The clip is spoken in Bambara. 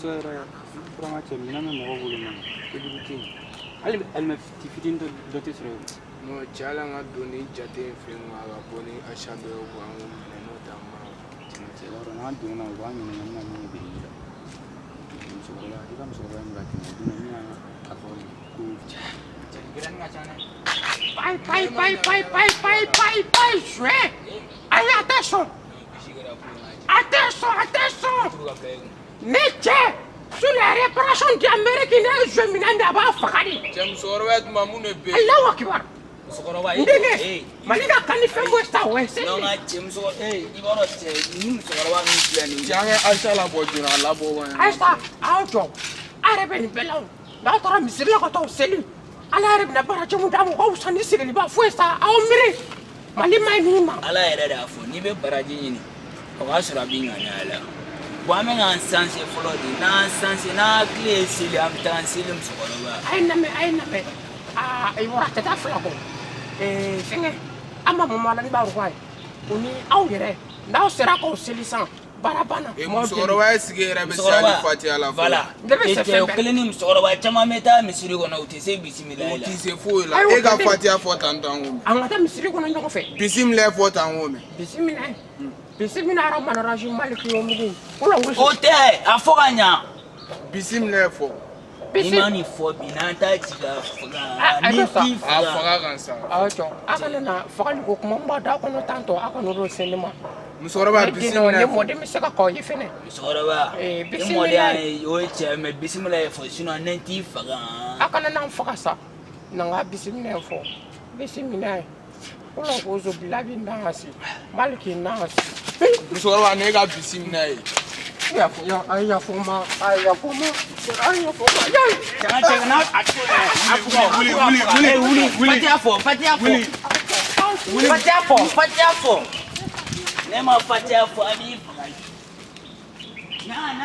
so yɛrɛ. Fura cɛ, minɛn bɛ mɔgɔ bolo mɛ tobili tɛ yen. Hali alimɛti fitinin dɔ tɛ sɔrɔ yen. Non, cɛ, hali an ka don ni jate in fɛ yen, a ka bɔ ni achat dɔ ye quoi, an k'o minɛ, n'o tɛ a ma. Cɛ, i b'a dɔn, n'an donna, u b'an ɲininka n bɛna min ye biriki la. Musokɔrɔba, i ka musokɔrɔba in bɛ ka tɛmɛ, o don na n bɛna a fɔ ko cɛ gɛrɛni ka ca dɛ. Paye, paye, paye, paye, paye, paye, paye, paye, jouez. Allez, attention. Attention, attention. Ne cɛ, sur la réparation d'Amérique, ne ye joué minɛn de, a b'a faga de. Cɛ, musokɔrɔba ye tuma mun de bɛ yen? Allahu akibar. Musokɔrɔba. N denkɛ, Mali ka kan ni fɛn bɔ sa, o ye seli. Non, nka cɛ, musokɔrɔba, i b'a dɔn cɛ, ni musokɔrɔba min filɛ nin ye. Cɛ, an ka achat labɔ joona, a labɔ wa. Ayisa, aw jɔ. A yɛrɛ bɛ nin bɛɛ la o. N'aw taara misiri la ka taa o seli, Ala yɛrɛ bɛna baraji mun d'a ma, o ka wusa ni sigiliba foyi sa. Aw miiri. Mali ma ɲi min ma. Ala yɛrɛ de y'a fɔ, n'i bɛ baraji ɲini, o k'a sɔrɔ a b'i ŋaniya la. Bon, an bɛ k'an sanse fɔlɔ de. N'an sanse, n'an hakili ye seli, an bɛ taa an seli, musokɔrɔba. A ye lamɛn, a ye lamɛn. Aa, yɔrɔ a tɛ taa fila kɔ. Ee, fɛngɛ, an ma mama la ni b'a rɔ ye. O ni aw yɛrɛ, n'aw sera k'aw seli sisan, baara banna. Ee, musokɔrɔba ye sigi yɛrɛ bɛ se hali fatiya la fɔlɔ. Voilà. Ne bɛ se E fɛn cɛ bɛɛ. Kelen ni musokɔrɔba caman bɛ taa misiri kɔnɔ, u tɛ se bisimila U la. ti se foyi la. Ayiwa, E ka jate. fatiya fɔ tan tɔ, an k'o mɛn. An ka taa misiri kɔnɔ ɲɔgɔn fɛ. Bisimila fɔ tan, an k'o mɛn. Bisimila. Bisimila arahmani rahim maliki yawmidin. Kula wusu. O tɛ a fɔ ka ɲa. Bisimila fɔ. N'i ma Bisi. nin fɔ bi, n'an t'a ci ka faga. Ah, Ni ayiwa sa. t'i A faga. faga kan sa. Aw jɔ. A kana na fagali ko kuma n b'a da kɔnɔ tan tɔ, a kana n'o se ne ma. Musokɔrɔba, Ne den ne bisimila fɔ. mɔden bɛ se ka k'aw ye fɛnɛ. Musokɔrɔba, Eh, i bisimila. mɔden ye o ye cɛ, mɛ bisimila ye fɔ, sinon ne t'i faga. A kana n'an faga sa. Na n ka bisimila fɔ. Bisimila. Kula wusu bilabi nasi. Maliki nasi. Musokɔrɔba, ne ka bisimila ye. A ye yafa n ma, a ye yafa n ma, a ye yafa n ma. Yayi. Cɛ, cɛ, n'a a to a Wuli, wuli, wuli, wuli, wuli. Fatiya fɔ, fatiya fɔ. Wuli. Fatiya fɔ, fatiya fɔ. Ne ma fatiya fɔ, a b'i faga. Na na.